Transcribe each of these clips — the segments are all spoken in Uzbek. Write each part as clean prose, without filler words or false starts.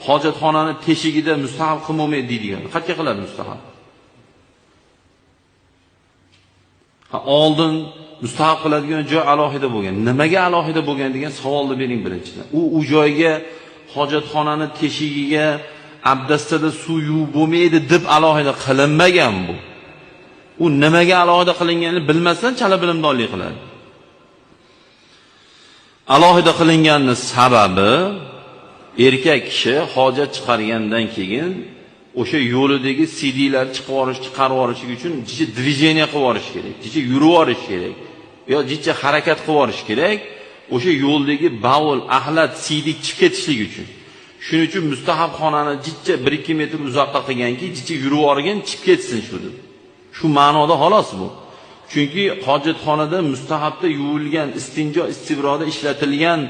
Hojatxonani teshigida mustahab qilmaydi deydigan. Qayerga qiladi mustahab? Ha, oldin mustahab qiladigan joy alohida bo'lgan. Nimaga alohida bo'lgan degan savolni bering birinchidan. U joyga hojatxonani teshigiga abdastada suv yuvib bo'lmaydi deb alohida qilinmagan bu. U nimaga alohida qilinganini bilmasdan chala bilimdonlik qiladi. Alohida qilinganning sababi erkak kishi hojat chiqargandan keyin o'sha yo'lidagi CDlar chiqarib yuborish uchun jicha движение qilib yuborish kerak, jicha yurib yuborish kerak yo jicha harakat qilib yuborish kerak, o'sha yo'ldagi bavul, axlat, CD chiqib ketishligi uchun. Shuning uchun mustahabxonani jicha 1-2 metr uzoqqa qilganki, jicha yurib yuborgan chiqib ketsin shu deb. Shu ma'noda xolos bu. Chunki hojatxonada mustahabda yuvilgan, istinjo, istibroda ishlatilgan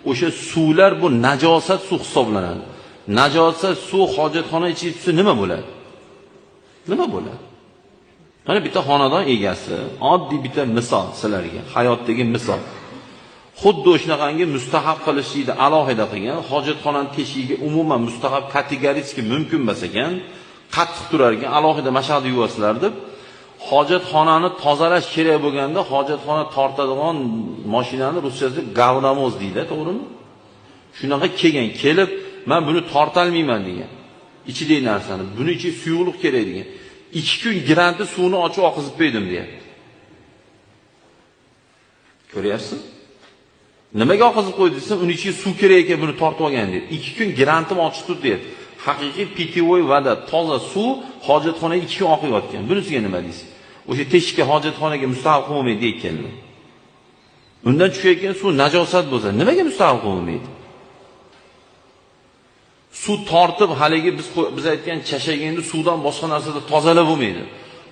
o'sha suvlar bu najosat suv hisoblanadi. Najosat suv hojatxona ichiga tushsa nima bo'ladi? Nima bo'ladi? Mana bitta xonadon egasi, oddiy bitta misol sizlarga, hayotdagi misol. Xuddi o'shanaqangi mustahab qilishlikni alohida qilgan, hojatxonani teshigiga umuman mustahab kategorически mumkin emas ekan, qattiq turar ekan, alohida mashaqda yuvasizlar deb hojatxonani tozalash kerak bo'lganda hojatxona tortadigan mashinani ruschasi gavnamoz deydi, to'g'rimi? Shunaqa kelgan, kelib men buni tortalmayman degan. Ichidagi narsani, buni ichiga suyuqlik kerak degan. 2 kun giranti suvni ochib oqizib qo'ydim deyapti. Ko'ryapsiz? Nimaga oqizib qo'ydi desa, uni ichiga suv kerak ekan, buni tortib olgan deydi. 2 kun girantim ochiq turdi deyapti. Haqiqiy pitvoy vada, toza suv hojatxonaga 2 kun oqayotgan. Bunisiga nima deysiz? O'sha teshikka hojatxonaga mustahab qilmaydi deyotganlar. Undan tushayotgan suv najosat bo'lsa, nimaga mustahab qilmaydi? Suv tortib haligi biz aytgan chashagini suvdan boshqa narsada tozalab bo'lmaydi.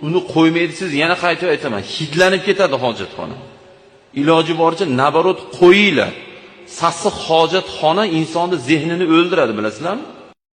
Uni qo'ymaydi, siz yana qaytib aytaman, hidlanib ketadi hojatxona. Iloji boricha nabarot qo'yinglar. Sassiq hojatxona insonni zehnini o'ldiradi, bilasizlarmi?